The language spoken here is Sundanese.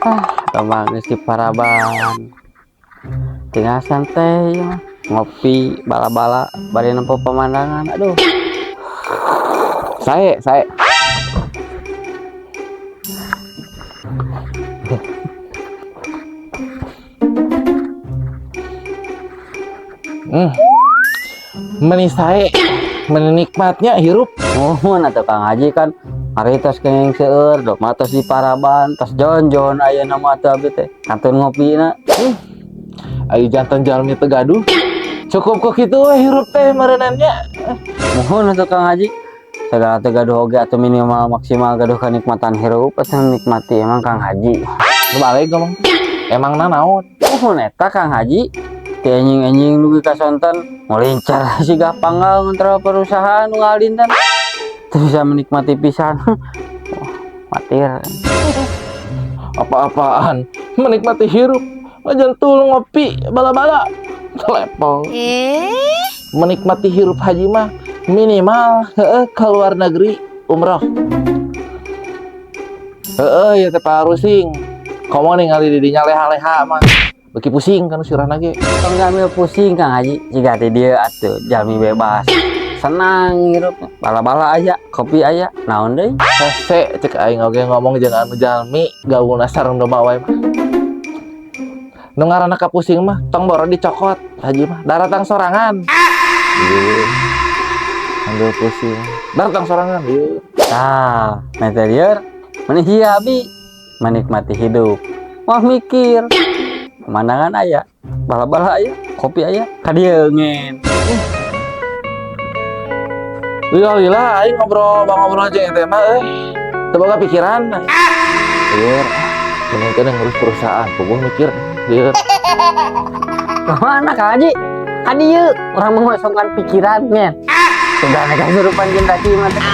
Ah, emang geus di paraban. Tinggal santai ya mah. Ngopi bala-bala bari nempo pemandangan. Aduh. Sae, sae. Hmm. Meni sae, meni nikmatnya hirup. Muhun atuh Kang Haji kan hari tos kenging seueur, dok mah tos di paraban, tos jon-jon ayeuna mah atuh abi teh. Kantun ngopina. Ayo jantan jalmi teu gaduh. Cukup kok kitu we hirup teh merenannya. Muhun atuh Kang Haji. Segala teh gaduh oge atuh minimal maksimal gaduh kenikmatan hirup atuh nikmati emang Kang Haji. Balik ngomong. Emang naon? Muhun eta Kang Haji. Ti enjing-enjing dugi ka sonten ngulincar siga panggal ngontrol perusahaan nu ngalintan. Teu bisa menikmati pisan. Wah, matir. Apa-apaan menikmati hirup. Majan tulung ngopi bala-bala. Telepon. Menikmati hirup haji mah minimal heeh ke luar negeri umroh. Heeh ya teh parusing. Komo ningali di dinya leha-leha mah. Beki pusing kan sirahna ge. Tong ngambil pusing Kang Haji, jiga ti dieu atuh jalmi bebas. Senang hirup, bala-bala aya, kopi aya, naon deui? Hese cek aing oge ngomong jeung anu jalmi gaulna sareng domba wae mah. Nu ngaranna kapusing mah tong boro dicokot haji mah daratang sorangan. Ieu. Ambil pusing. Daratang sorangan ieu. Tah, meterior meni abi menikmati hidup. Wah mikir. Pemandangan aya, bala-bala aya, kopi aya, ka dieu ngen. Lila lila aing ngobrol bang ngobrol aja teh mah euy. Teu boga pikiran. Lieur. Mending ngurus perusahaan, puguh mikir. Lieur. Kemana Kang Haji? Ka dieu urang mengosongkan pikiran ngen. Sudah kasurupan jeung daki mah teh.